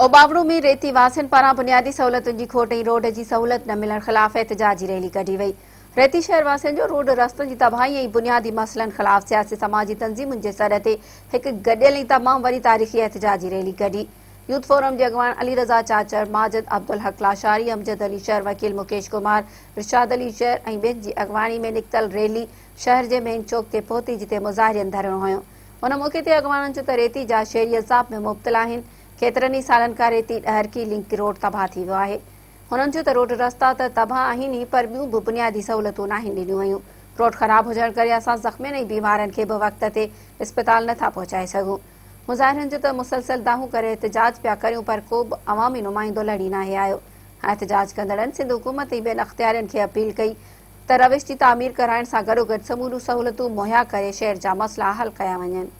اوٻاوڙو ۾ ريتي واسين پاران بنيادي سهولتن جي کوٽ ۽ روڊ جي سهولت نه ملڻ خلاف احتجاجي ريلي ڪڍي وئي. ريتي شهر واسين جو روڊ رستن جي تباهي ۽ بنيادي مسئلن خلاف سياسي سماجي تنظيمن جي سڏ تي هڪ گڏيل ۽ تمام وڏي تاريخي احتجاجي ريلي ڪڍي. يوٿ فورم جي اڳواڻ علي رضا چاچڙ، ماجد عبدالحق لاشاري، امجد علي شر، وڪيل مڪيش ڪمار، ارشاد علي شر ۽ ٻين جي اڳواڻي ۾ نڪتل ريلي شهر جي مين چوڪ تي پهتي جتي مظاهرين ڌرڻو هنيو. ان موقعي تي اڳواڻن چيو ته ريتي جا شهري عذاب ۾ مبتلا آهن، ڪيترن ئي سالن کان ريتي ڏهرڪي لنڪ روڊ تباهه ٿي ويو آهي. هنن چيو ته روڊ رستا ته تباهه آهن ئي پر ٻيون به بنيادي سهولتون ناهن ڏنيون ويون، روڊ خراب هجڻ ڪري اسان زخمين ۽ بيمارن کي به وقت تي اسپتال نٿا پهچائي سگهون. مظاهرين چيو ته مسلسل دانهون ڪري احتجاج پيا ڪريون پر ڪو به عوامي نمائندو لڙي ناهي آيو. احتجاج ڪندڙن سنڌ حڪومت ۽ ٻين اختيارين کي اپيل ڪئي ته روش جي تعمير ڪرائڻ سان گڏوگڏ سموريون سهولتون مهيا ڪري شهر جا مسئلا حل ڪيا وڃن.